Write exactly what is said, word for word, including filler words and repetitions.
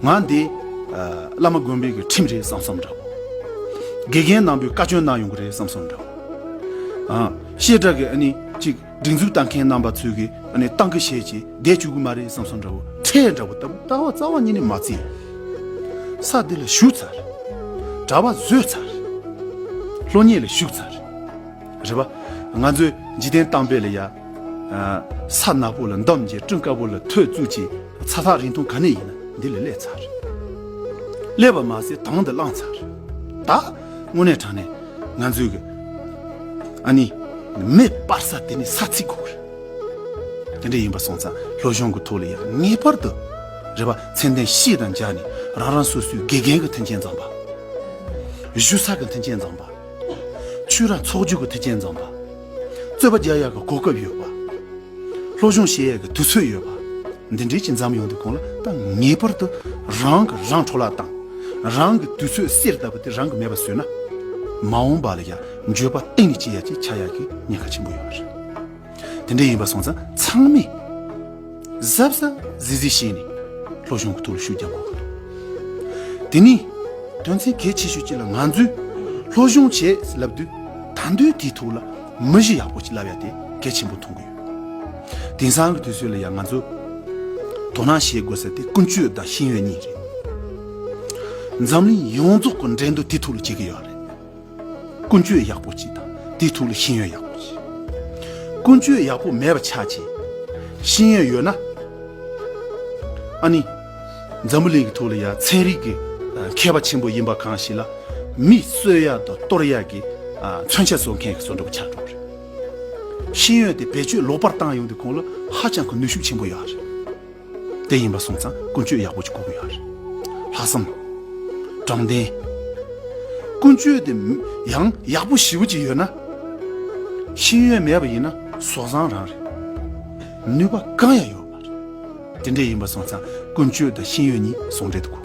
ང་འདི་ཨ་བླ་མ་དགོན་པའི་གི་ཁྲིམས་རེད་བསམ་བསམ་འདྲ་བོ། དགེ་རྒན་རྣམ་པས་བཀའ་བཀྱོན་གནང་ཡོང་གི་རེད་བསམ་བསམ་འདྲ་བོ། ཨ་བཤད་གྲྭ་གི་ཨ་ནི་ཅིག་སྒྲིག་འཛུགས་ལྟ་མཁན་རྣམ་པ་ཚོས་གི་ཨ་ནི་སྟངས་ཀི་བཤད་ཀྱི་བསྡད་བཅུག་གི་མ་རེད་བསམ་བསམ་འདྲ་བོ། ཁྲལ་འདྲ་བོ་ལྟ་བུ་ལྟ་བ་རྩ་བ་ཉིད་ནས་མ་བརྩིས། ས་འདི་ལ་བཞུགས་ཚར། གྲྭ་པ་བཟོས་ཚར། སློབ་གཉེར་ལ་ཞུགས་ཚར། རེད་པ། ང་ཚོའི་འཇིག་རྟེན་གཏམ་དཔེ་ལ་ཡ། ཨ་ས་ནག་པོ་ལ་འདམ་བྱས། སྤྲིན་དཀར་པོ་ལ་ཐོད་བཙུགས་ཀྱིས། ཚ་ཐག་རིང་ཐུང་ག་ནས་ཡིན་ན་འདི་ལ་སླེབས་ཚར། སླེབས་པ་མ་ཟད་དང་དུ་བླངས་ཚར། ད་དངོས་གནས་དྲང་གནས་ང་ཚོའི་གི་ཨ་ནི་མེ་སྤར་ས་དེ་ནི་ས་ཚིགས་དགོས་རེད། དེ་འདྲ་ཡིན་པ་སོང་ཙང་སློབ་སྦྱོང་གི་ཐོག་ལ་ཡང་ངེས་པར་དུ་རེད་པ། ཚད་ལྡན་བཞི་དང་སྦྱར་ནས་རང་རང་སོ་སོའི་དགེ་རྒན་གྱི་མཐུན་རྐྱེན་འཛོམས་པ། བཞུགས་ས་གི་མཐུན་རྐྱེན་འཛོམས་པ། ཆོས་ར་ཚོགས་རྒྱུ་གི་མཐུན་རྐྱེན་འཛོམས་པ། རྩོད་པ་རྒྱག་ཡག་གི་གོ་སྐབས་ཡོད་པ། སློབ་སྦྱོང་བྱེད་ཡག་གི་དུས་ཚོད་ཡོད་པ། འདི་འདྲའི་ཅིག་འཛོམས་ཡོང་དུས་གོང་ལ་ད་ངེས་པར་དུ་རང་གི་རང་འཕྲོ་བརླག་བཏང་། རང་གི་དུས་ཚོད་གསེར་ལྟ་བུ་དེ་རང་གི་མེད་པ་བཟོས་ན། མ་འོངས་པ་ལ་ཡང་འགྱོད་པ་གཏིང་ནས་སྐྱེ་ཡག་ཅིག་ཆགས་ཡག་གི་ཉེན་ཁ་ཆེན་པོ་ཡོད་རེད། དེ་འདྲ་ཡིན་པ་སོང་ཙང་ཚང་མས་གཟབ་གཟབ་གཟིགས་གཟིགས་བྱས་ནས་སློབ་སྦྱོང་གི་ཐོག་ལ་ཤུགས་རྒྱག་དགོས། དེ་ནས་དོན་ཚན་གལ་ཆེ་ཤོས་གཅིག་ལ་ང་ཚོས་སློབ་སྦྱོང་བྱས་ལབ་དུས་ད་དུང་དེའི་ཐོག་ལ་མི་གཞི་ཡག་པོ་ཅིག་བསླབ་ཡ་དེ་གལ་ཆེན་པོ་མཐོང་གི་ཡོད། དེང་སང་གི་དུས་ཚོད་ལ་ཡང་ང་ཚོ་དོ་སྣང་བྱེད་དགོས་ས་དེ་ཀུན་སྤྱོད་དང་ཤེས་ཡོན་གཉིས་རེད། འཛམ་གླིང་ཡོངས་རྫོགས་ཀྱི་འགྲན་བསྡུར་དེའི་ཐོག་ལ་བྱེད་ཀྱི་ཡོད་རེད། ཀུན་སྤྱོད་ཡག་པོ་ཅིག་དང་དེའི་ཐོག་ལ་ཤེས་ཡོན་ཡག་པོ་ཅིག་ཀུན་སྤྱོད་ཡག་པོ་མེད་པ་ཆགས་ཅིག་ཤེས་ཡོན་ཡོད་ན། ཨ་ནི། འཛམ་བུ་གླིང་གི་ཐོག་ལ་ཡ་ཚན་རིག་གི་ཨ་མཁས་པ་ཆེན་པོ་ཡིན་པ་གང་ཞིག་ལ་མི་གསོད་ཡ་དང་གཏོར་ཡ་གི་ཨ་མཚོན་ཆ་བཟོ་མཁན་གྱི་བཟོ་འདྲ་པོ་ཆགས་འགྲོ་གི་རེད། ཤེས་ཡོན་དེ་བེད་སྤྱོད་ལོག་པར་བཏང་ཡོང་དུས་གོང་ལ་ཧ་ཅང་གི་ནུས་ཤུགས་ཆེན་པོ་ཡོད་རེད། དེ་ཡིན་པ་སོང་ཙང་ཀུན་སྤྱོད་ཡག་པོ་ཅིག་དགོས་ཀྱི་ཡོད་རེད། ལྷག་བསམ། དྲང་བདེན། ཀུན་སྤྱོད་དེ་ཡང་ཡག་པོ་ཞེ་པོ་ཅིག་ཡོད་ན། ཤེས་ཡོན་མེད་པ་ཡིན་ན་བཟོ་བཟང་རང་རེད། ནུས་པ་གང་ཡང་ཡོད་མ་རེད། དེ་འདྲ་ཡིན་པ་སོང་ཙང་ཀུན་སྤྱོད་དང་ཤེས་ཡོན་གཉིས་ཟུང་འབྲེལ་དུ་དགོས།